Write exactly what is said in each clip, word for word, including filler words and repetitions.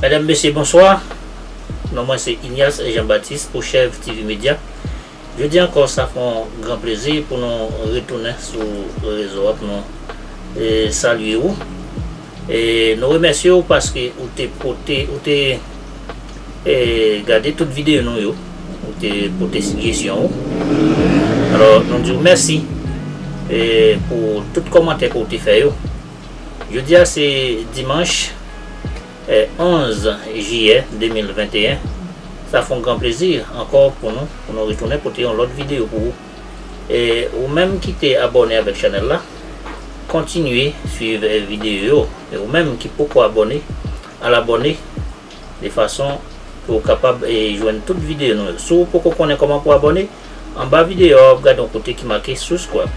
Medam, mesye, bonswa. Non mwen se Ignace Jean Baptiste pou Chèv T V Media. Jodi ankò, sa fè yon gran plezi pou nou retounen sou rezo a pou nou, e, salye ou. E nou remèsye ou paske ou te pote, ou te, e, gade tout videyo nou yo. Ou te pote sijesyon ou. Alò, nou di w mèsi, e, pou tout kòmantè ke w te fè yo. Jodi a se dimanch, e, onz jiyè de mil venteyen. Sa fè yon gran plezi ankò pou nou, pou nou retounen pote yon lòt videyo pou ou. E ou menm ki te abòne avèk chanèl la, kontinye swiv, e, videyo yo. E ou menm ki poko abòne, al abòne de fason pou w kapab, e, jwenn tout videyo nou yo. Si w poko konnen kòman pou abòne, anba videyo a w ap gade yon kote ki make subscribe.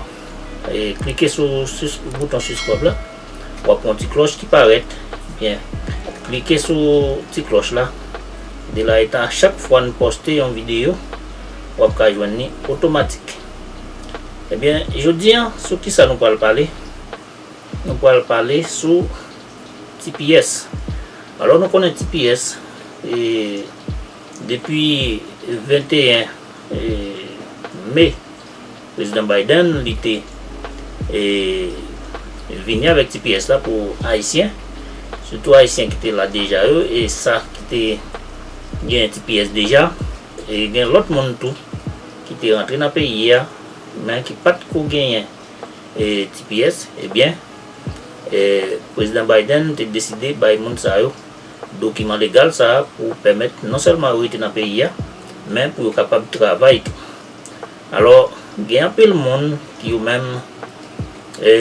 E, klike sou sus- bouton subscribe la. W ap wè yon ti klòch ki parèt. Byen, klike sou ti klòch la. De la eta, chak fwa n poste yon videyo, w ap ka jwenn li otomatik. Ebyen, jodi a, sou kisa nou pral pale? Nou pral pale sou T P S. Alò, nou konnen T P S, e, depi venteyen, e, me, Prezidan Biden, li te, e, vini avèk T P S la pou Ayisyen, sitou Ayisyen ki te la deja yo, e sa ki te gen T P S deja, e gen lòt moun tou ki te rantre nan peyi a, men ki pa t ko genyen, e, T P S, ebyen, e, Prezidan Biden te deside bay moun sa yo dokiman legal sa a pou pèmèt non sèlman yo rete nan peyi a, men pou yo kapab travay tou. Alò, gen anpil moun ki yo menm, e,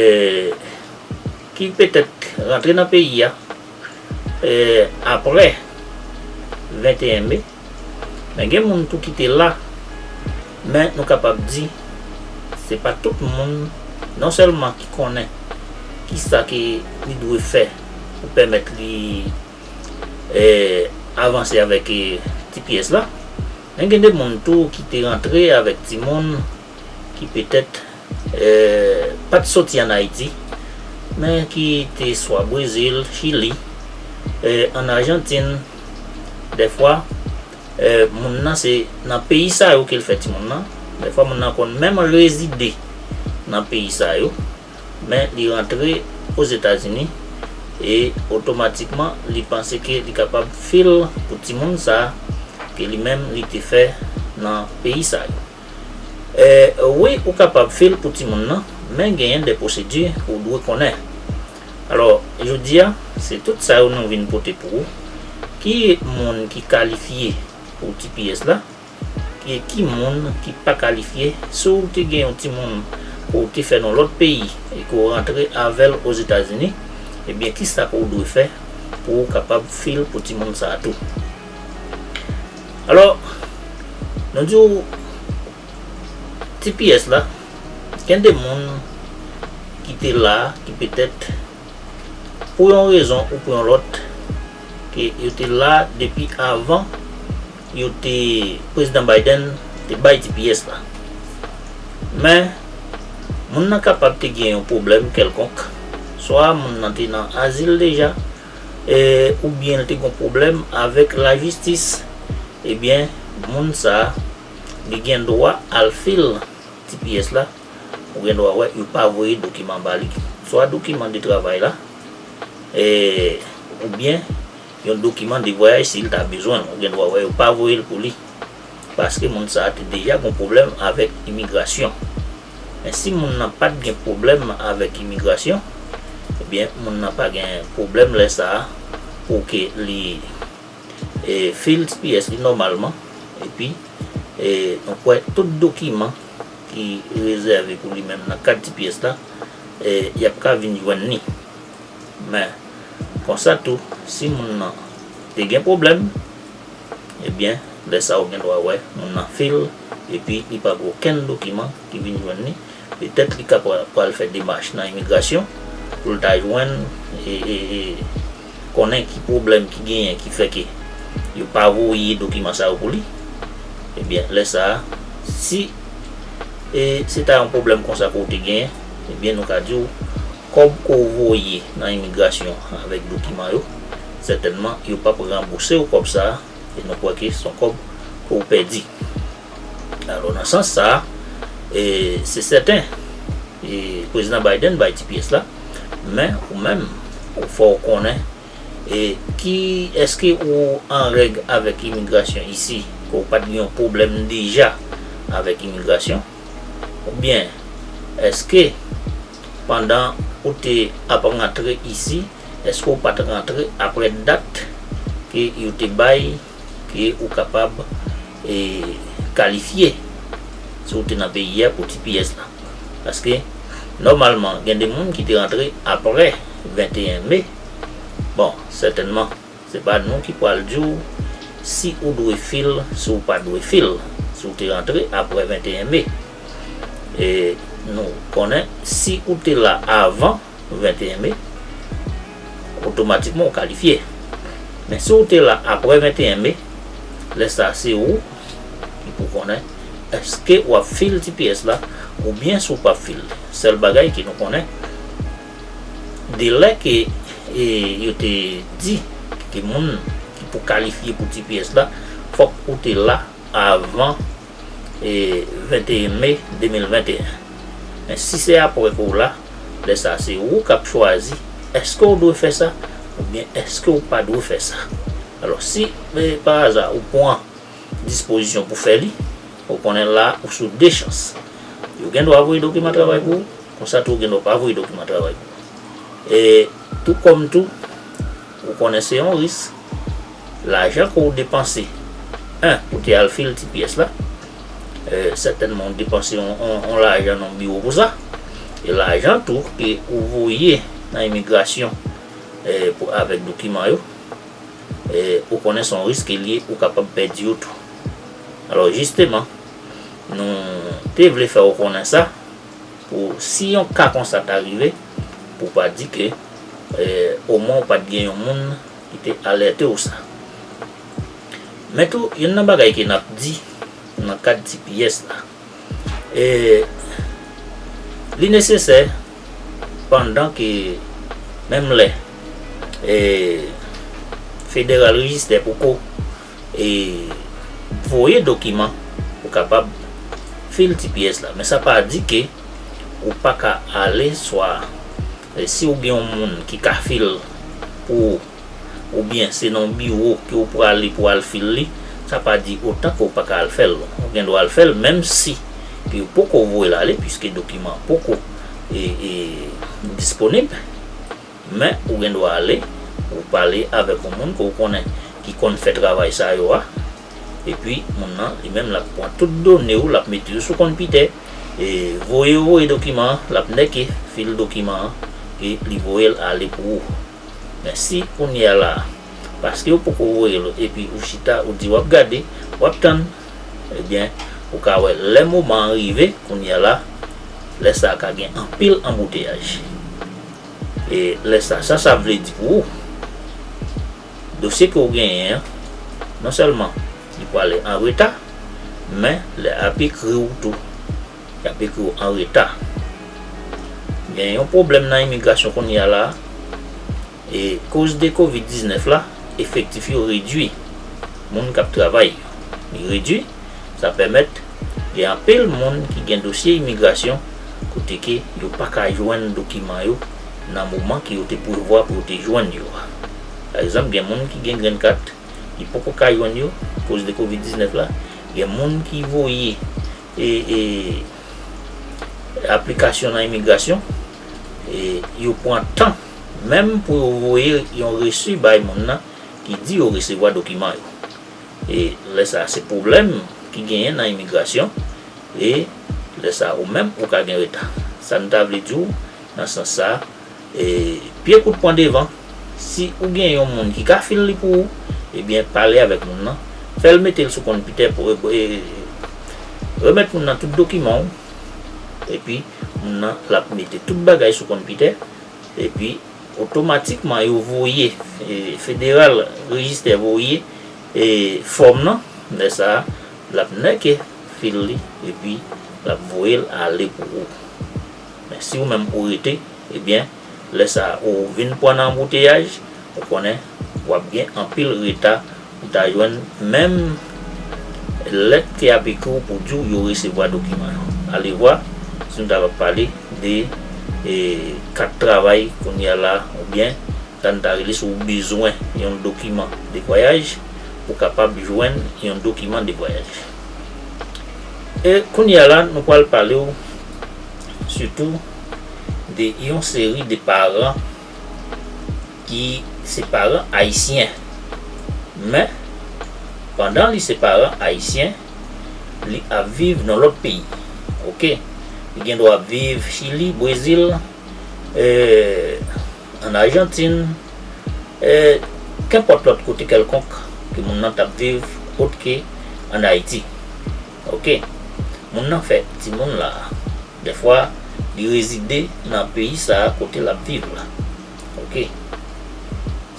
ki petèt rantre nan peyi a, e, apre venteyen me, men gen moun tou ki te la, men nou kapab di, se pa tout moun non sèlman ki konnen kisa ke li dwe fè pou pèmèt li, e, avanse avèk, e, T P S la. Men gen de moun tou ki te rantre avèk timoun ki petèt, e, pa t soti ann Ayiti, men ki te swa Brezil, Chili, e, ann Ajantin. Dèfwa, e, moun nan se nan peyi sa yo ke l fè timoun nan. Dèfwa, moun nan konn menm rezide nan peyi sa yo, men li rantre Ozetazini e otomatikman li panse ke li kapab fil pou timoun sa a ke li menm li te fè nan peyi sa yo. E, wi, ou kapab fil pou timoun nan, men genyen de pwosedi ou dwe konnen. Alò, jodi a, se tout sa yo nou vin pote pou ou. Ki moun ki kalifye pou T P S la? Ki, ki moun ki pa kalifye? Si w te gen yon timoun ke w te fè nan lòt peyi e ke w rantre avè l Ozetazini, ebyen, kisa ke w dwe fè pou w kapab fil pou timoun sa a tou? Alò, nou di w, T P S la, gen de moun ki te la, ki petèt, pou yon rezon ou pou yon lòt, ke yo te la depi avan yo te, Prezidan Biden te bay T P S la. Men, moun nan kapab te gen yon pwoblèm kèlkonk, swa moun nan te nan azil deja, e, oubyen l te gen yon pwoblèm avèk lajistis, ebyen, moun sa a, li gen dwa al fil T P S la, ou gen dwa wè yo pa voye dokiman ba li. Swa dokiman de travay la, e, oubyen yon dokiman de vwayaj si l ta bezwen l, ou gen dwa wè yo pa voye l pou li. Paske moun sa a te deja gen pwoblèm avèk imigrasyon. Men si moun nan pa t gen pwoblèm avèk imigrasyon, ebyen, moun nan pa gen pwoblèm lè sa a pou ke li, e, fil T P S li nòmalman. Epi, e, nou kwè tout dokiman ki rezève pou li menm nan kad T P S la, e, y ap ka vin jwenn li. Men, konsa tou, si moun nan te gen pwoblèm, ebyen, lè sa a ou gen dwa wè moun nan fil, epi li pa gen okenn dokiman ki vin jwenn li. Petèt li ka pral, pral fè demach nan imigrasyon pou l ta jwenn, e, e, e, konnen ki pwoblèm ki genyen ki fè ke yo pa voye dokiman sa yo pou li. Ebyen, lè sa a, si, e, se ta yon pwoblèm konsa ke w te genyen, ebyen, nou ka di w, kòb ke w voye nan imigrasyon avèk dokiman yo, sètènman, yo p ap ranbouse w kòb sa a, e nou kwè ke se yon kòb ke w pèdi. Alò, nan sans sa a, e, se sèten, e, Prezidan Biden bay T P S la, men ou menm, ou fò w konnen, e, ki, èske ou an règ avèk imigrasyon isi, ke w pa t gen yon pwoblèm deja avèk imigrasyon? Oubyen, èske pandan ou te ap rantre isi, èske w pa t rantre apre dat ke yo te bay, ke ou kapab, e, kalifye si w te nan peyi a pou T P S la? Paske, nòmalman, gen de moun ki te rantre apre venteyen me. Bon, sètènman, se pa nou ki pral di w si ou dwe fil, si w pa dwe fil, si w te rantre apre venteyen me. E nou konnen, si ou te la avan venteyen me, otomatikman ou kalifye. Men si ou te la apre venteyen me, lè sa se ou ki pou konnen èske w ap fil T P S la oubyen si w p ap fil. Sèl bagay ke nou konnen, delè ke, e, yo te di ke moun ki pou kalifye pou T P S la, fòk ou te la avan, e, venteyen me de mil venteyen. Men si se apre ke w la, lè sa se ou k ap chwazi èske w dwe fè sa oubyen èske w pa dwe fè sa. Alò, si, e, pa aza ou pran dispozisyon pou fè li, ou konnen la ou sou de chans. Yo gen dwa voye dokiman travay pou ou, konsa tou ou gen dwa pa voye dokiman travay pou ou. E tou kòm tou, ou konnen se yon risk. Lajan ke w depanse, en, pou te al fil T P S la, e, sètènman ou depanse yon, yon, yon lajan nan yon biwo pou sa. E lajan tou ke ou voye nan imigrasyon, e, pou, avèk dokiman yo, e, ou konnen se yon risk ke l ye, ou kapab pèdi yo tou. Alò, jisteman, nou te vle fè w konnen sa, pou si yon ka konsa ta rive, pou w pa di ke, e, omwen w pa t gen yon moun ki te alète w sa. Men tou, youn nan bagay ke n ap di nan kad T P S la, e, li nesesè pandan ke menm lè, e, Federal Register poko, e, voye dokiman pou kapab fil T P S la. Men sa pa di ke ou pa ka ale, swa, e, si ou gen yon moun ki ka fil pou ou, oubyen se nan yon biwo ke ou prale pou al fil li, sa pa di otan ke ou pa ka al fè l. Ou gen dwa al fè l, menm si ke yo poko voye l ale, piske dokiman poko, e, e, disponib. Men ou gen dwa ale, ou pale avèk yon moun ke ou konnen ki konn fè travay sa yo a. Epi, moun nan, li menm, l ap pran tout done w, l ap mete yo sou konpitè, e voye yo voye dokiman an, l ap nèke fil dokiman an, e li voye l ale pou ou. Men si kounye a la, paske yo poko voye l, epi ou chita, ou di w ap gade, w ap tann, ebyen, ou ka wè lè moman an rive, kounye a la, lè sa a ka gen anpil anbouteyaj. E lè sa, sa, sa vle di pou ou, dosye ke w genyen an, non sèlman li prale an reta, men lè y ap ekri w tou, y ap ekri w an reta. Gen yon pwoblèm nan imigrasyon kounye a la, e koz de kovid diznèf la, efektif yo redui. Moun k ap travay yo, li redui. Sa pèmèt gen anpil moun ki gen dosye imigrasyon kote ke yo pa ka jwenn dokiman yo nan moman ke yo te prevwa pou yo te jwenn yo a. Pa egzanp, gen moun ki gen grenn kat, li poko ka jwenn yo koz de kovid diznèf la. Gen moun ki voye, e, e, aplikasyon nan imigrasyon, e, yo pran tan menm pou yo voye yon resi bay moun nan ki di yo resevwa dokiman yo. E lè sa a, se pwoblèm ki genyen nan imigrasyon. E lè sa a, ou menm, ou ka gen reta. Sa n ta vle di w nan sans sa a, e, pye kout pran devan. Si ou gen yon moun ki ka fil li pou ou, ebyen, pale avèk moun nan. Fè l mete l sou konpitè pou, e, remèt moun nan tout dokiman w. Epi, moun nan, l ap mete tout bagay sou konpitè. Epi, otomatikman, yo voye, e, Federal Register voye, e, fòm nan. Lè sa a, l ap nèke fil li, epi l ap voye l ale pou ou. Men si ou menm ou rete, ebyen, lè sa a, ou vin pran nan anbouteyaj, ou konnen w ap gen anpil reta pou ta jwenn menm lèt ke y ap ekri w pou di w yo resevwa dokiman yo. Alevwa, si nou ta va pale de, e, kat travay kounye a la, oubyen sa n ta rele si w bezwen yon dokiman de vwayaj, pou kapab jwenn yon dokiman de vwayaj. E kounye a la, nou pral pale w sitou de yon seri de paran ki se paran ayisyen. Men, pandan li se paran ayisyen, li ap viv nan lòt peyi. Oke? Li gen dwa ap viv Chili, Brezil, e, ann Ajantin, e, kenpòt lòt kote kèlkonk ke moun nan t ap viv, otre ke ann Ayiti. Oke? Moun nan fè timoun la. Dèfwa, li rezide nan peyi sa a kote l ap viv la. Oke?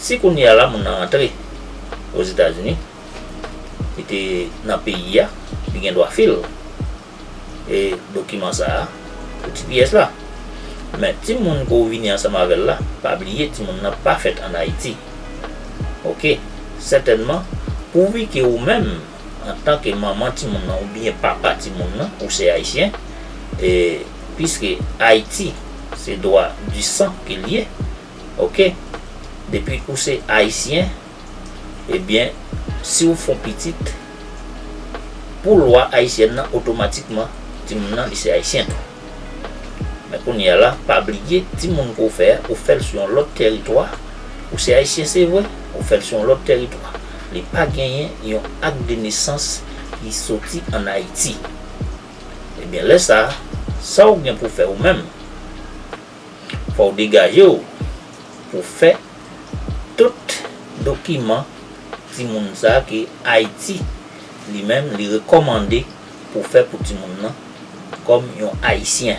Si kounye a la, moun nan rantre Ozetazini, li te nan peyi a, li gen dwa fil, e, dokiman sa a pou T P S la. Men timoun ke w vini ansanm avè l la, pa bliye timoun nan pa fèt ann Ayiti. Oke? Sètènman, pouvi ke ou menm, antanke manman timoun nan oubyen papa timoun nan, ou se ayisyen, e, piske Ayiti, se dwa di san ke l ye, oke? Depi ou se ayisyen, ebyen, si w fè yon pitit, pou lwa ayisyèn nan, otomatikman, timoun nan, li se ayisyen tou. Men kounye a la, pa bliye, timoun ke w fè a, ou fè l sou yon lòt tèritwa, ou se ayisyen, se vre, ou fè l sou yon lòt tèritwa. Li pa genyen yon ak de nesans ki soti ann Ayiti. Ebyen, lè sa a, sa w gen pou fè ou menm, fò w degaje w pou fè tout dokiman timoun sa a ke Ayiti li menm li rekòmande pou fè pou timoun nan kòm yon ayisyen.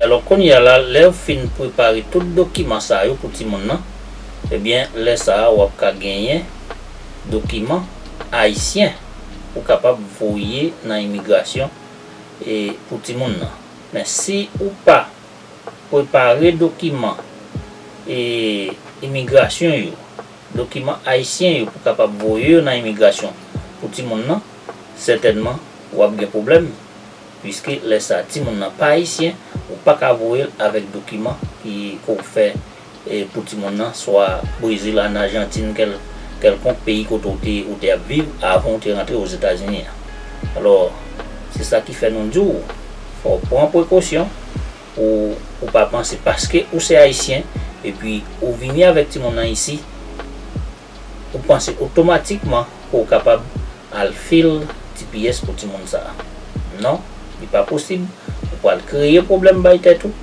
Alò, kounye a la, lè w fin prepare tout dokiman sa yo pou timoun nan, ebyen, lè sa a, w ap ka genyen dokiman ayisyen pou kapab voye nan imigrasyon, e, pou timoun nan. Men si ou pa prepare dokiman, e, imigrasyon yo, dokiman ayisyen yo pou kapab voye yo nan imigrasyon pou timoun nan, sètènman, w ap gen pwoblèm, piske lè sa a, timoun nan pa ayisyen, ou pa ka voye l avèk dokiman ki, ke w fè, e, pou timoun nan, swa Brezil, ann Ajantin, kèl, kèlkonk peyi kote w te, w te ap viv avan w te rantre Ozetazini an. Alò, se sa ki fè nou di w, fò w pran prekosyon, ou, ou pa panse paske ou se ayisyen, epi ou vini avèk timoun nan isi, ou panse otomatikman ke w kapab al fil T P S pou timoun sa a. Non, li pa posib. Ou pral kreye pwoblèm bay tèt ou.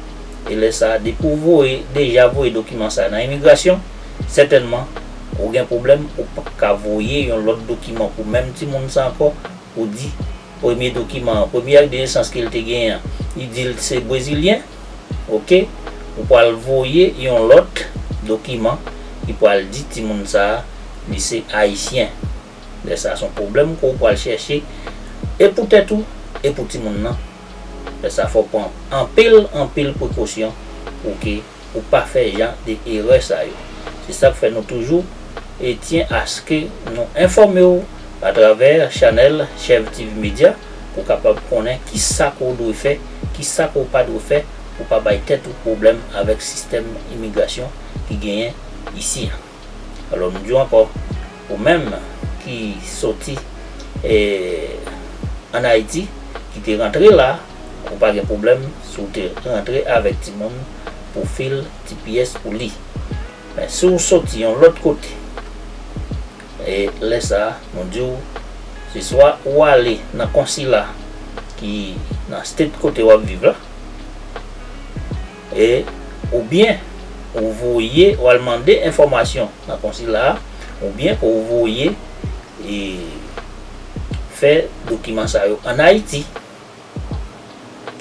E lè sa a, depi w voye, deja voye dokiman sa a nan imigrasyon, sètènman, ou gen pwoblèm, ou p ap ka voye yon lòt dokiman pou menm timoun sa ankò, pou di premye dokiman an, premye ak de nesans ke l te genyen an, li di l se brezilyen, oke, ou pral voye yon lòt dokiman ki pral di timoun sa a, li se ayisyen. Lè sa a, se yon pwoblèm ke w pral chèche, e pou tèt ou, e pou timoun nan. Lè sa a, fò w pran anpil, anpil prekosyon pou ke ou pa fè jan de erè sa yo. Se sa k fè nou toujou e tyen aske nou enfòme w atravè chanèl Chèv T V Media pou w kapab konnen kisa ke w dwe fè, kisa ke w pa dwe fè pou w pa bay tèt ou pwoblèm avèk sistèm imigrasyon ki genyen isi an. Alò, nou di w ankò, ou menm ki soti, e, ann Ayiti, ki te rantre la, ou pa gen pwoblèm si w te rantre avèk timoun pou fil T P S pou li. Men si w soti yon lòt kote, e lè sa a, nou di w, se swa ou ale nan konsila ki nan state kote w ap viv la, e oubyen ou voye, ou al mande enfòmasyon nan konsila a, oubyen ke w voye, e, fè dokiman sa yo ann Ayiti,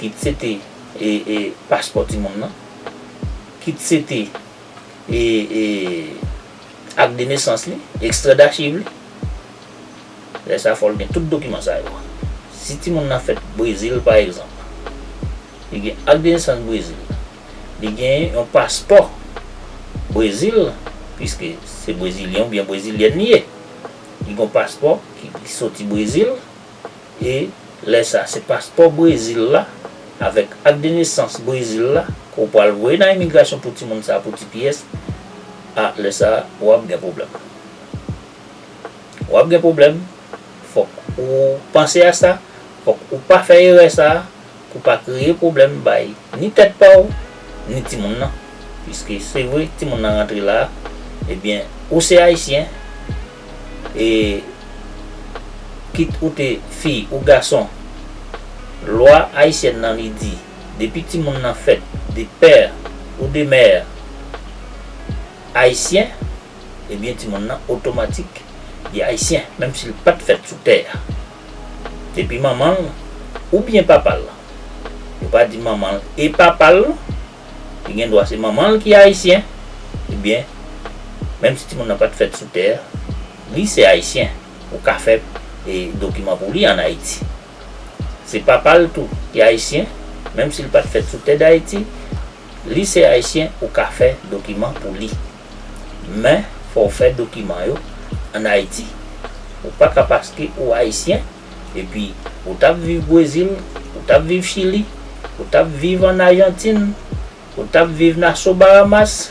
kit se te, e, e, paspò timoun nan, kit se te, e, e, ak de nesans li, ekstrè dachiv li. Lè sa a, fò l gen tout dokiman sa yo. Si timoun nan fèt Brezil, pa egzanp, li gen ak de nesans Brezil, li gen yon paspò Brezil, piske se brezilyen oubyen brezilyèn li ye. Li gen yon paspò ki, ki soti Brezil, e lè sa, se paspò Brezil la, avèk ak de nesans Brezil la, ke w pral voye nan imigrasyon pou timoun sa, pou T P S, a, lè sa, w ap gen pwoblèm. W ap gen pwoblèm. Fòk ou panse a sa. Fòk ou pa fè erè sa a pou pa kreye pwoblèm bay ni tèt pa w, ni timoun nan. Piske se vre, timoun nan rantre la, ebyen, ou se ayisyen, e kit ou te fi ou gason, lwa ayisyèn nan li di, depi timoun nan fèt de pè ou de mè ayisyen, ebyen, timoun nan otomatik, li ayisyen, menm si l pa t fèt sou tè a. Depi manman l oubyen papa l, yo pa di manman l e papa l, li gen dwa se manman l ki ayisyen, ebyen, menm si timoun nan pa t fèt sou tè a, li se ayisyen, ou ka fè, e, dokiman pou li ann Ayiti. Se papa l tou ki ayisyen, menm si l pa t fèt sou tè Dayiti, li se ayisyen, ou ka fè dokiman pou li. Men, fò w fè dokiman yo ann Ayiti. Ou pa ka paske ou ayisyen, epi ou t ap viv Brezil, ou t ap viv Chili, ou t ap viv ann Ajantin, ou t ap viv Nassau Bahamas,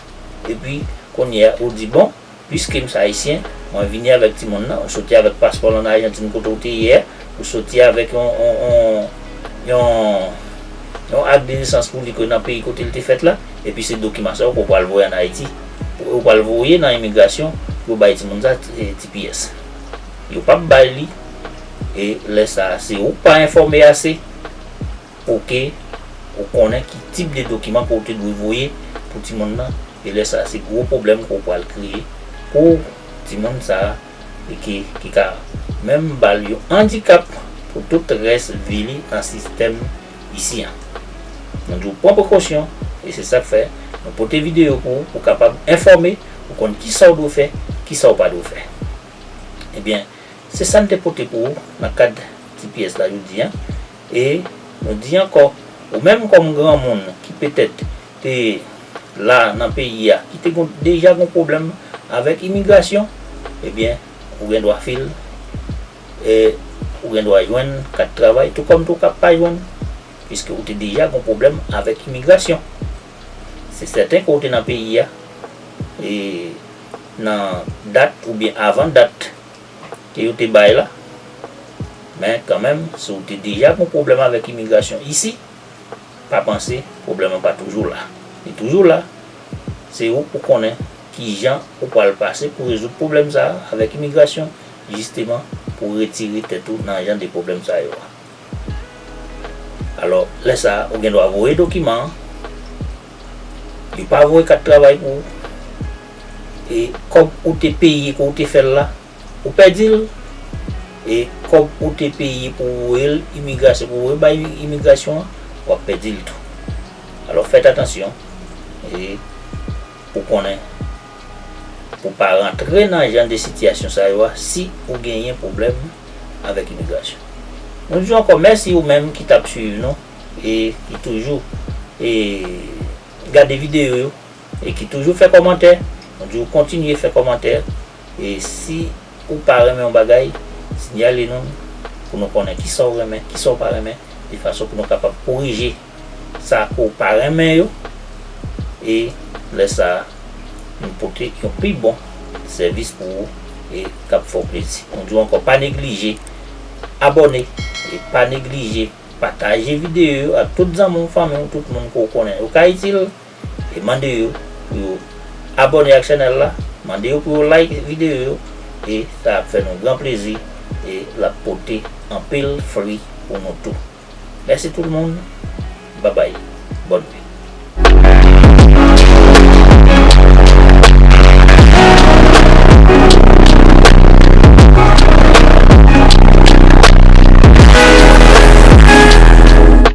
epi kounye a ou di, bon, piske m se ayisyen, mwen vini avèk timoun nan, ou soti avèk paspò l ann Ajantin kote w te ye a, ou soti avèk yon, yon, yon, yon ak de nesans pou li ke nan peyi kote l te fèt la, epi se dokiman sa yo ke w pral voye ann Ayiti, ou pral voye nan imigrasyon pou yo bay timoun sa, eh, T P S. Yo p ap bay li, e lè sa a, se ou k pa enfòme ase pou ke ou konnen ki tip de dokiman ke w te dwe voye pou timoun nan, e lè sa a, se gwo pwoblèm ke w pral kreye pou timoun sa a, e ki, ki ka menm ba l yon andikap pou tout rès vi li nan sistèm isi an. Nou di w pran prekosyon, e se sa k fè nou pote videyo pou ou, pou w kapab enfòme, pou w konn kisa w dwe fè, kisa w pa dwe fè. Ebyen, se sa n te pote pou ou nan kad T P S la jodi a. E nou di ankò, ou menm kòm granmoun ki petèt te la nan peyi a, ki te gon, deja gon pwoblèm avèk imigrasyon, ebyen, ou gen dwa fil, e ou gen dwa jwenn kat travay, tou kòm tou k ap pa jwenn, piske ou te deja gon pwoblèm avèk imigrasyon. Se sèten ke ou te nan peyi a, e nan dat oubyen avan dat ke yo te bay la. Men kanmenm, si w te deja gon pwoblèm avèk imigrasyon isi, pa panse pwoblèm nan pa toujou la. Li toujou la. Se ou pou konnen kijan ou pral pase pou rezoud pwoblèm sa a avèk imigrasyon, jisteman pou retire tèt ou nan jan de pwoblèm sa yo a. Alò, lè sa a, ou gen dwa voye dokiman an, yo pa voye kat travay pou ou, e kòb ou te peye ke w te fè l la, ou pèdi l, e kòb ou te peye pou w voye l imigrasyon, pou w voye bay imigrasyon an, w ap pèdi l tou. Alò, fèt atansyon, e pou konnen, pou pa rantre nan jan de sitiyasyon sa yo a, si ou genyen pwoblèm avèk imigrasyon. Nou di w ankò mèsi ou menm ki t ap swiv nou e ki toujou, e, gade videyo yo e ki toujou fè kòmantè. Nou di w kontinye fè kòmantè. E si ou pa renmen yon bagay, sinyale nou pou nou konnen kisa w renmen, kisa w pa renmen, de fason pou nou kapab korije sa ke w pa renmen yo, e lè sa a, nou pote yon pi bon sèvis pou ou e k ap fè w plezi. Nou di w ankò, pa neglije abòne e pa neglije pataje videyo yo ak tout zanmi w, fanmi w, tout moun ke w konnen yo ka itil, e mande yo pou yo abòne ak chanèl la, mande yo pou yo like videyo yo, e sa ap fè nou gran plezi, e l ap pote anpil fwi pou nou tou. Mèsi tout moun. Babay. Bòn nwi.